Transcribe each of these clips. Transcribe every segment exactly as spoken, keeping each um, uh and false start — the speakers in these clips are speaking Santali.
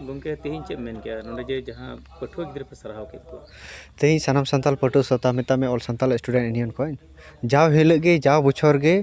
ᱜᱚᱢᱠᱮ, ᱛᱮᱦᱮᱧ ᱪᱮᱫ ᱮᱢ ᱢᱮᱱ ᱠᱮᱜᱼᱟ ᱱᱚᱰᱮ ᱡᱮ ᱡᱟᱦᱟᱸ ᱯᱟᱹᱴᱷᱩᱣᱟᱹ ᱜᱤᱫᱽᱨᱟᱹ ᱯᱮ ᱥᱟᱨᱦᱟᱣ ᱠᱮᱫ ᱠᱚᱣᱟ? ᱛᱮᱦᱮᱧ ᱥᱟᱱᱟᱢ ᱥᱟᱱᱛᱟᱲ ᱯᱟᱹᱴᱷᱩᱣᱟᱹ ᱥᱟᱶᱛᱟ, ᱢᱮᱛᱟᱜ ᱢᱮ All Santal Student Union ᱠᱷᱚᱱ, ᱡᱟᱣ ᱦᱤᱞᱳᱜ ᱜᱮ, ᱡᱟᱣ ᱵᱚᱪᱷᱚᱨ ᱜᱮ,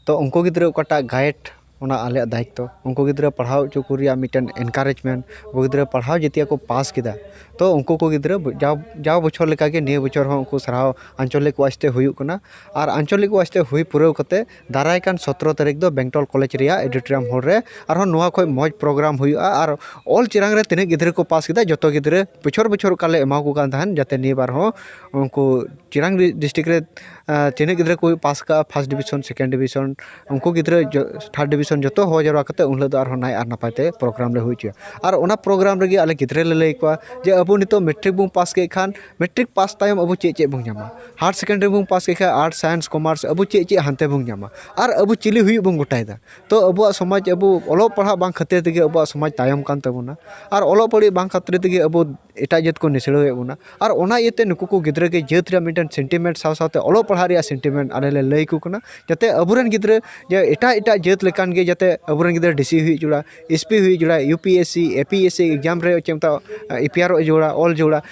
ᱛᱚ ᱩᱱᱠᱩ ᱜᱤᱫᱽᱨᱟᱹ ᱚᱠᱟᱴᱟᱜ guide, ᱚᱱᱟ ᱟᱞᱮᱭᱟᱜ ᱫᱟᱭᱤᱛᱛᱚ᱾ ᱩᱱᱠᱩ ᱜᱤᱫᱽᱨᱟᱹ ᱯᱟᱲᱦᱟᱣ ᱦᱚᱪᱚ ᱠᱚ ᱨᱮᱭᱟᱜ ᱢᱤᱫᱴᱮᱱ encouragement, ᱩᱱᱠᱩ ᱜᱤᱫᱽᱨᱟᱹ ᱯᱟᱲᱦᱟᱣ ᱡᱟᱹᱛᱤᱭᱟ ᱠᱚ ᱯᱟᱥ ᱠᱮᱫᱟ, ᱛᱚ ᱩᱱᱠᱩ ᱠᱚ ᱜᱤᱫᱽᱨᱟᱹ ᱡᱟᱣ, ᱡᱟᱣ ᱵᱚᱪᱷᱚᱨ ᱞᱮᱠᱟᱜᱮ ᱱᱤᱭᱟᱹ ᱵᱚᱪᱷᱚᱨ ᱦᱚᱸ ᱩᱱᱠᱩ ᱥᱟᱨᱦᱟᱣ ᱟᱧᱪᱚᱞᱤᱠ wise ᱛᱮ ᱦᱩᱭᱩᱜ ᱠᱟᱱᱟ᱾ ᱟᱨ ᱟᱧᱪᱚᱞᱤᱠ wise ᱛᱮ ᱦᱩᱭ ᱯᱩᱨᱟᱹᱣ ᱠᱟᱛᱮ ᱫᱟᱨᱟᱭ ᱠᱟᱱ ᱥᱚᱛᱨᱚ ᱛᱟᱹᱨᱤᱠᱷ ᱫᱚ ᱵᱮᱝᱴᱚᱞ ᱠᱚᱞᱮᱡᱽ ᱨᱮᱭᱟᱜ auditorium hall ᱨᱮ ᱟᱨᱦᱚᱸ ᱱᱚᱣᱟ ᱠᱷᱚᱱ ᱢᱚᱡᱽ program ᱦᱩᱭᱩᱜᱼᱟ᱾ ᱟᱨ ᱚᱞ ᱪᱮᱞᱟᱝ ᱨᱮ ᱛᱤᱱᱟᱹᱜ ᱜᱤᱫᱽᱨᱟᱹ ᱠᱚ ᱯᱟᱥ ᱠᱮᱫᱟ, ᱡᱚᱛᱚ ᱜᱤᱫᱽᱨᱟᱹ ᱵᱚᱪᱷᱚᱨ ᱵᱚᱪᱷᱚᱨ ᱚᱠᱟ ᱞᱮ ᱮᱢᱟ ᱠᱚ ᱠᱟᱱ ᱛᱟᱦᱮᱱ, ᱡᱟᱛᱮ ᱱᱤᱭᱟᱹ ᱵᱟᱨ ᱦᱚᱸ ᱩᱱᱠᱩ ᱪᱤᱨᱟᱝ ᱰᱤ-, district ᱨᱮ, ᱟᱸ, ᱛᱤᱱᱟᱹᱜ ᱜᱤᱫᱽᱨᱟᱹ ᱠᱚ ᱯᱟᱥ ᱠᱟᱜᱼᱟ first division, second division, ᱩᱱᱠᱩ ᱜᱤᱫᱽᱨᱟᱹ ᱡᱚ-, third division ᱡᱚᱛᱚ ᱦᱚᱦᱚ ᱡᱟᱣᱨᱟ ᱠᱟᱛᱮ ᱩᱱ ᱦᱤᱞᱳᱜ ᱫᱚ ᱟᱨᱦᱚᱸ ᱱᱟᱭ ᱟᱨ ᱱᱟᱯᱟᱭ ᱛᱮ program ᱞᱮ ᱦᱩᱭ ᱦᱚᱪᱚᱭᱟ᱾ ᱟᱨ ᱚᱱᱟ program ᱨᱮᱜᱮ ᱟᱞᱮ ᱜᱤᱫᱽᱨᱟᱹ ᱞᱮ ᱞᱟᱹᱭ ᱠᱚᱣᱟ ᱡᱮ ᱟᱵᱚ ᱱᱤᱛᱚᱜ ᱢᱮᱴᱨᱤᱠ ᱵᱚᱱ ᱯᱟᱥ ᱠᱮᱫ ᱠᱷᱟᱱ, ᱢᱮᱴᱨᱤᱠ ᱯᱟᱥ ᱛᱟᱭᱚᱢ ᱟᱵᱚ ᱪᱮᱫ ᱪᱮᱫ ᱵᱚᱱ ᱧᱟᱢᱟ, higher secondary ᱵᱚᱱ ᱯᱟᱥ ᱠᱮᱫ ᱠᱷᱟᱱ arts, science, commerce, ᱟᱵᱚ ᱪᱮᱫ ᱪᱮᱫ ᱦᱟᱱᱛᱮ ᱵᱚᱱ ᱧᱟᱢᱟ, ᱟᱨ ᱟᱵᱚ ᱪᱤᱞᱤ ᱦᱩᱭᱩᱜ ᱵᱚᱱ ᱜᱚᱴᱟᱭᱮᱫᱟ᱾ ᱛᱚ ᱟᱵᱚᱣᱟᱜ ᱥᱚᱢᱟᱡᱽ, ᱟᱵᱚ ᱚᱞᱚᱜ ᱯᱟᱲᱦᱟᱜ ᱵᱟᱝ ᱠᱷᱟᱹᱛᱤᱨ ᱛᱮᱜᱮ ᱟᱵᱚᱣᱟᱜ ᱥᱚᱢᱟᱡᱽ ᱛᱟᱭᱚᱢ ᱠᱟᱱ ᱛᱟᱵᱚᱱᱟ, ᱟᱨ ᱚᱞᱚᱜ ᱯᱟᱲᱦᱟᱜ ᱵᱟᱝ ᱠᱷᱟᱹᱛᱤᱨ ᱛᱮᱜᱮ ᱟᱵᱚ ᱮᱴᱟᱜ ᱡᱟᱹᱛ ᱠᱚ ᱱᱤᱥᱲᱟᱹᱣᱮᱫ ᱵᱚᱱᱟ᱾ ᱟᱨ ᱚᱱᱟ ᱤᱭᱟᱹᱛᱮ ᱱᱩᱠᱩ ᱠᱚ ᱜᱤᱫᱽᱨᱟᱹ ᱜᱮ ᱡᱟᱹᱛ ᱨᱮᱭᱟᱜ ᱢᱤᱫᱴᱮᱱ sentiment ᱥᱟᱶ ᱥᱟᱶᱛᱮ ᱚᱞᱚᱜ ᱯᱟᱲᱦᱟᱜ ᱨᱮᱭᱟᱜ sentiment ᱟᱞᱮ ᱞᱮ ᱞᱟᱹᱭ ᱟᱠᱚ ᱠᱟᱱᱟ, ᱡᱟᱛᱮ ᱟᱵᱚᱨᱮᱱ ᱜᱤᱫᱽᱨᱟᱹ ᱡᱮ ᱮᱴᱟᱜ ᱮᱴᱟᱜ ᱡᱟᱹᱛ ᱞᱮᱠᱟᱱ ᱜᱮ ᱡᱟᱛᱮ ᱟᱵᱚᱨᱮᱱ ᱜᱤᱫᱽᱨᱟᱹ DC ᱦᱩᱭᱩᱜ ᱡᱚᱲᱟ, SP ᱦᱩᱭᱩᱜ ᱡᱚᱲᱟ, UPSC, APSC exam ᱨᱮ ᱪᱮᱫ ᱢᱮᱛᱟᱜᱼᱟ, ᱮᱯᱤᱭᱟᱨᱚᱜ ᱡᱚᱲᱟ, ᱚᱞ ᱡᱚᱲᱟ᱾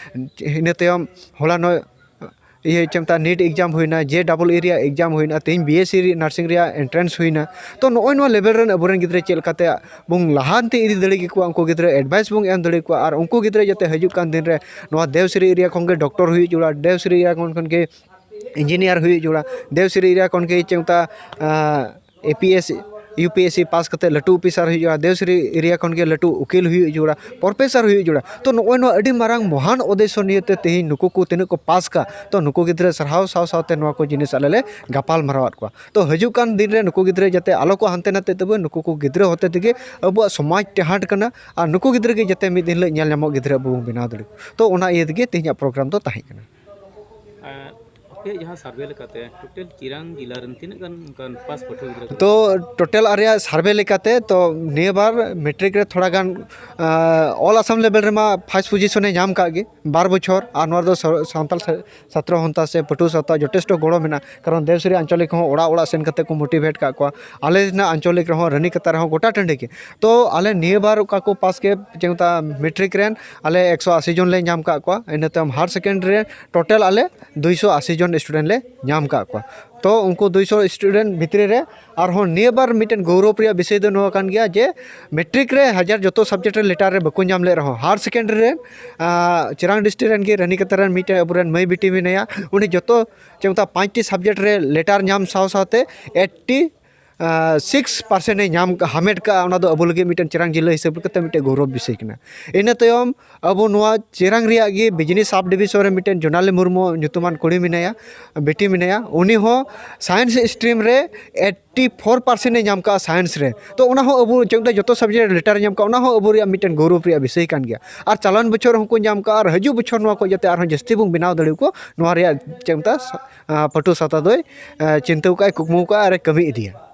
ᱤᱱᱟᱹ ᱛᱟᱭᱚᱢ ᱦᱚᱞᱟ ᱱᱚᱜᱼᱚᱭ ᱤᱭᱟᱹ ᱪᱮᱫ ᱢᱮᱛᱟᱜᱼᱟ, NEET exam ᱦᱩᱭᱱᱟ, JEE ᱨᱮᱭᱟᱜ exam ᱦᱩᱭᱱᱟ, ᱛᱮᱦᱮᱧ BSc ᱨᱮ nursing ᱨᱮᱭᱟᱜ entrance ᱦᱩᱭᱱᱟ᱾ ᱛᱚ ᱱᱚᱜᱼᱚᱭ ᱱᱚᱣᱟ level ᱨᱮᱱ ᱟᱵᱚᱨᱮᱱ ᱜᱤᱫᱽᱨᱟᱹ ᱪᱮᱫ ᱞᱮᱠᱟᱛᱮ ᱵᱚᱱ ᱞᱟᱦᱟᱱᱛᱤ ᱤᱫᱤ ᱫᱟᱲᱮ ᱠᱮᱠᱚᱣᱟ, ᱩᱱᱠᱩ ᱜᱤᱫᱽᱨᱟᱹ advice ᱵᱚᱱ ᱮᱢ ᱫᱟᱲᱮ ᱠᱚᱣᱟ, ᱟᱨ ᱩᱱᱠᱩ ᱜᱤᱫᱽᱨᱟᱹ ᱡᱟᱛᱮ ᱦᱤᱡᱩᱜ ᱠᱟᱱ ᱫᱤᱱ ᱨᱮ ᱱᱚᱣᱟ ᱫᱮᱣᱥᱨᱤ area ᱠᱷᱚᱱ ᱜᱮ doctor ᱦᱩᱭᱩᱜ ᱡᱚᱲᱟ, ᱫᱮᱣᱥᱨᱤ area ᱠᱷᱚᱱ, ᱠᱷᱚᱱ ᱜᱮ engineer ᱦᱩᱭᱩᱜ ᱡᱚᱲᱟ, ᱫᱮᱣᱥᱨᱤ area ᱠᱷᱚᱱ ᱜᱮ ᱪᱮᱫ ᱢᱮᱛᱟᱜᱼᱟ, ᱟᱸ, APSC, UPSC ᱯᱟᱥ ᱠᱟᱛᱮ ᱞᱟᱹᱴᱩ officer ᱦᱩᱭᱩᱜ ᱡᱚᱲᱟ, ᱫᱮᱣᱥᱨᱤ area ᱠᱷᱚᱱ ᱜᱮ ᱞᱟᱹᱴᱩ ᱩᱠᱤᱞ ᱦᱩᱭᱩᱜ ᱡᱚᱲᱟ, professor ᱦᱩᱭᱩᱜ ᱡᱚᱲᱟ᱾ ᱛᱚ ᱱᱚᱜᱼᱚᱭ ᱱᱚᱣᱟ ᱟᱹᱰᱤ ᱢᱟᱨᱟᱝ ᱢᱚᱦᱟᱱ ᱩᱫᱽᱫᱮᱥᱥᱚ ᱱᱤᱭᱟᱹᱛᱮ ᱛᱮᱦᱮᱧ ᱱᱩᱠᱩ ᱠᱚ ᱛᱤᱱᱟᱹᱜ ᱠᱚ ᱯᱟᱥ ᱠᱟᱜ, ᱛᱚ ᱱᱩᱠᱩ ᱜᱤᱫᱽᱨᱟᱹ ᱥᱟᱨᱦᱟᱣ ᱥᱟᱶ ᱥᱟᱶᱛᱮ ᱱᱚᱣᱟ ᱠᱚ ᱡᱤᱱᱤᱥ ᱟᱞᱮ ᱞᱮ ᱜᱟᱯᱟᱞ ᱢᱟᱨᱟᱣᱟᱫ ᱠᱚᱣᱟ᱾ ᱛᱚ ᱦᱤᱡᱩᱜ ᱠᱟᱱ ᱫᱤᱱ ᱨᱮ ᱱᱩᱠᱩ ᱜᱤᱫᱽᱨᱟᱹ ᱡᱟᱛᱮ ᱟᱞᱚ ᱠᱚ ᱦᱟᱱᱛᱮ ᱱᱟᱛᱮᱜ ᱛᱟᱵᱚᱱ, ᱱᱩᱠᱩ ᱠᱚ ᱜᱤᱫᱽᱨᱟᱹ ᱦᱚᱛᱮ ᱛᱮᱜᱮ ᱟᱵᱚᱣᱟᱜ ᱥᱚᱢᱟᱡᱽ ᱴᱮᱦᱟᱸᱰ ᱠᱟᱱᱟ, ᱟᱨ ᱱᱩᱠᱩ ᱜᱤᱫᱽᱨᱟᱹ ᱜᱮ ᱡᱟᱛᱮ ᱢᱤᱫ ᱫᱤᱱ ᱦᱤᱞᱳᱜ ᱧᱮᱞ ᱧᱟᱢᱚᱜ ᱜᱤᱫᱽᱨᱟᱹ ᱟᱵᱚ ᱵᱚᱱ ᱵᱮᱱᱟᱣ ᱫᱟᱲᱮ ᱠᱚ᱾ ᱛᱚ ᱚᱱᱟ ᱤᱭᱟᱹ ᱛᱮᱜᱮ ᱛᱮᱦᱮᱧᱟᱜ program ᱫᱚ ᱛᱟᱦᱮᱸ ᱠᱟᱱᱟ᱾ ᱟᱨ ᱟᱯᱮᱭᱟᱜ ᱡᱟᱦᱟᱸ ᱥᱟᱨᱵᱷᱮ ᱞᱮᱠᱟᱛᱮ ᱴᱳᱴᱟᱞ ᱪᱤᱨᱟᱝ ᱡᱮᱞᱟ ᱨᱮᱱ ᱛᱤᱱᱟᱹᱜ ᱜᱟᱱ ᱚᱱᱠᱟᱱ ᱯᱟᱥ ᱯᱟᱹᱴᱷᱩᱣᱟᱹ ᱜᱤᱫᱽᱨᱟᱹ ᱠᱚ? ᱛᱚ ᱴᱳᱴᱟᱞ ᱟᱞᱮᱭᱟᱜ ᱥᱟᱨᱵᱷᱮ ᱞᱮᱠᱟᱛᱮ ᱛᱚ ᱱᱤᱭᱟᱹ ᱵᱟᱨ ᱢᱮᱴᱨᱤᱠ ᱨᱮ ᱛᱷᱚᱲᱟ ᱜᱟᱱ ᱚᱞ ᱟᱥᱟᱢ ᱞᱮᱵᱮᱞ ᱨᱮᱢᱟ ᱯᱷᱟᱥᱴ ᱯᱚᱡᱤᱥᱚᱱᱮ ᱧᱟᱢ ᱠᱟᱜ ᱜᱮ ᱵᱟᱨ ᱵᱚᱪᱷᱚᱨ᱾ ᱟᱨ ᱱᱚᱣᱟ ᱨᱮᱫᱚ ᱥᱟ- ᱥᱟᱱᱛᱟᱲ ᱥᱟ- ᱥᱟᱛᱨᱚ ᱦᱚᱱᱛᱟ ᱥᱮ ᱯᱟᱹᱴᱷᱩᱣᱟᱹ ᱥᱟᱶᱛᱟ ᱡᱚᱛᱷᱮᱥᱴᱚ ᱜᱚᱲᱚ ᱢᱮᱱᱟᱜᱼᱟ, ᱠᱟᱨᱚᱱ ᱫᱮᱵᱥᱨᱤ ᱟᱧᱪᱚᱞᱤᱠ ᱦᱚᱸ ᱚᱲᱟᱜ ᱚᱲᱟᱜ ᱥᱮᱱ ᱠᱟᱛᱮ ᱠᱚ ᱢᱳᱴᱤᱵᱷᱮᱴ ᱠᱟᱜ ᱠᱚᱣᱟ᱾ ᱟᱞᱮ ᱨᱮᱱᱟᱜ ᱟᱧᱪᱚᱞᱤᱠ ᱨᱮᱦᱚᱸ ᱨᱟᱹᱱᱤᱠᱟᱛᱟ ᱨᱮᱦᱚᱸ ᱜᱚᱴᱟ ᱴᱟᱺᱰᱤ ᱜᱮ᱾ ᱛᱚ ᱟᱞᱮ ᱱᱤᱭᱟᱹ ᱵᱟᱨ ᱚᱠᱟ ᱠᱚ ᱯᱟᱥ ᱠᱮᱫ ᱪᱮᱫ ᱢᱮᱛᱟᱜᱼᱟ ᱢᱮᱴᱨᱤᱠ ᱨᱮᱱ ᱟᱞᱮ ᱮᱠᱥᱚ ᱟᱥᱤ ᱡᱚᱱ ᱞᱮ ᱧᱟᱢ ᱠᱟᱜ ᱠᱚᱣᱟ᱾ ᱤᱱᱟᱹ ᱛᱟᱭᱚᱢ ᱦᱟᱭᱟᱨ ᱥᱮᱠᱮᱱᱰᱟᱨᱤ ᱨᱮ ᱴᱳᱴᱟᱞ ᱟᱞᱮ ᱫᱩᱭᱥᱚ ᱟᱥᱤ ᱡᱚᱱ ᱥᱴᱩᱰᱮᱱᱴ ᱞᱮ ᱧᱟᱢ ᱠᱟᱜ ᱠᱚᱣᱟ᱾ ᱛᱚ ᱩᱱᱠᱩ ᱫᱩᱭᱥᱚ ᱥᱴᱩᱰᱮᱱᱴ ᱵᱷᱤᱛᱨᱤ ᱨᱮ ᱟᱨᱦᱚᱸ ᱱᱤᱭᱟᱹ ᱵᱟᱨ ᱢᱤᱫᱴᱮᱱ ᱜᱚᱣᱨᱚᱵ ᱨᱮᱭᱟᱜ ᱵᱤᱥᱚᱭ ᱫᱚ ᱱᱚᱣᱟ ᱠᱟᱱ ᱜᱮᱭᱟ ᱡᱮ ᱢᱮᱴᱨᱤᱠ ᱨᱮ ᱦᱟᱡᱟᱨ ᱡᱚᱛᱚ ᱥᱟᱵᱡᱮᱠᱴ ᱨᱮ ᱞᱮᱴᱟᱨ ᱨᱮ ᱵᱟᱠᱚ ᱧᱟᱢ ᱞᱮᱫ ᱨᱮᱦᱚᱸ ᱦᱟᱭᱟᱨ ᱥᱮᱠᱮᱱᱰᱟᱨᱤ ᱨᱮᱱ ᱟᱨ ᱪᱤᱨᱟᱝ ᱰᱤᱥᱴᱨᱤᱠᱴ ᱨᱮᱱ ᱜᱮ ᱨᱟᱹᱱᱤᱠᱟᱛᱟ ᱨᱮᱱ ᱢᱤᱫᱴᱮᱱ ᱟᱵᱚᱨᱮᱱ ᱢᱟᱹᱭ ᱵᱤᱴᱤ ᱢᱮᱱᱟᱭᱟ, ᱩᱱᱤ ᱡᱚᱛᱚ ᱪᱮᱫ ᱢᱮᱛᱟᱜᱼᱟ ᱯᱟᱸᱪᱴᱤ ᱥᱟᱵᱡᱮᱠᱴ ᱨᱮ ᱞᱮᱴᱟᱨ ᱧᱟᱢ ᱥᱟᱶ ᱥᱟᱶᱛᱮ ᱮᱭᱤᱴᱴᱤ ᱥᱤᱠᱥ ᱯᱟᱨᱥᱮᱱᱴ ᱮ ᱧᱟᱢ ᱠᱟᱜᱼᱟ, ᱦᱟᱢᱮᱴ ᱠᱟᱜᱼᱟ᱾ ᱚᱱᱟ ᱫᱚ ᱟᱵᱚ ᱞᱟᱹᱜᱤᱫ ᱢᱤᱫᱴᱮᱱ ᱪᱤᱨᱟᱝ ᱡᱮᱞᱟ ᱦᱤᱥᱟᱹᱵ ᱠᱟᱛᱮ ᱢᱤᱫᱴᱮᱱ ᱜᱚᱨᱚᱵᱽ ᱵᱤᱥᱚᱭ ᱠᱟᱱᱟ᱾ ᱤᱱᱟᱹ ᱛᱟᱭᱚᱢ ᱟᱵᱚ ᱱᱚᱣᱟ ᱪᱤᱨᱟᱝ ᱨᱮᱭᱟᱜ ᱜᱮ ᱵᱤᱡᱽᱱᱤ ᱥᱟᱵ ᱰᱤᱵᱤᱥᱚᱱ ᱨᱮ ᱢᱤᱫᱴᱮᱱ ᱡᱳᱱᱟᱞᱤ ᱢᱩᱨᱢᱩ ᱧᱩᱛᱩᱢᱟᱱ ᱠᱩᱲᱤ ᱢᱮᱱᱟᱭᱟ, ᱵᱤᱴᱤ ᱢᱮᱱᱟᱭᱟ, ᱩᱱᱤ ᱦᱚᱸ ᱥᱟᱭᱮᱱᱥ ᱥᱴᱨᱤᱢ ᱨᱮ ᱮᱭᱤᱴᱴᱤ ᱯᱷᱳᱨ ᱯᱟᱨᱥᱮᱱᱴ ᱮ ᱧᱟᱢ ᱠᱟᱜᱼᱟ ᱥᱟᱭᱮᱱᱥ ᱨᱮ᱾ ᱛᱚ ᱚᱱᱟ ᱦᱚᱸ ᱟᱵᱚ ᱪᱮᱫ ᱡᱚᱛᱚ ᱥᱟᱵᱡᱮᱠᱴ ᱨᱮ ᱞᱮᱴᱟᱨ ᱮ ᱧᱟᱢ ᱠᱟᱜᱼᱟ, ᱚᱱᱟ ᱦᱚᱸ ᱟᱵᱚ ᱨᱮᱭᱟᱜ ᱢᱤᱫᱴᱮᱱ ᱜᱚᱨᱚᱵᱽ ᱨᱮᱭᱟᱜ ᱵᱤᱥᱚᱭ ᱠᱟᱱ ᱜᱮᱭᱟ᱾ ᱟᱨ ᱪᱟᱞᱟᱣᱮᱱ ᱵᱚᱪᱷᱚᱨ ᱦᱚᱸᱠᱚ ᱧᱟᱢ ᱠᱟᱜᱼᱟ, ᱟᱨ ᱦᱤᱡᱩᱜ ᱵᱚᱪᱷᱚᱨ ᱱᱚᱣᱟ ᱠᱚ ᱡᱟᱛᱮ ᱟᱨᱦᱚᱸ ᱡᱟᱹᱥᱛᱤ ᱵᱚᱱ ᱵᱮᱱᱟᱣ ᱫᱟᱲᱮᱭᱟᱠᱚ, ᱱᱚᱣᱟ ᱨᱮᱭᱟᱜ ᱪᱮᱫ ᱢᱮᱛᱟᱜᱼᱟ ᱯᱟᱹᱴᱷᱩᱣᱟᱹ ᱥᱟᱶᱛᱟ ᱫᱚᱭ ᱪᱤᱱᱛᱟᱹ ᱠᱟᱜᱼᱟᱭ, ᱠᱩᱠᱢᱩ ᱠᱟᱜᱼᱟ ᱟᱨᱮ ᱠᱟᱹᱢᱤ ᱤᱫᱤᱭᱟ᱾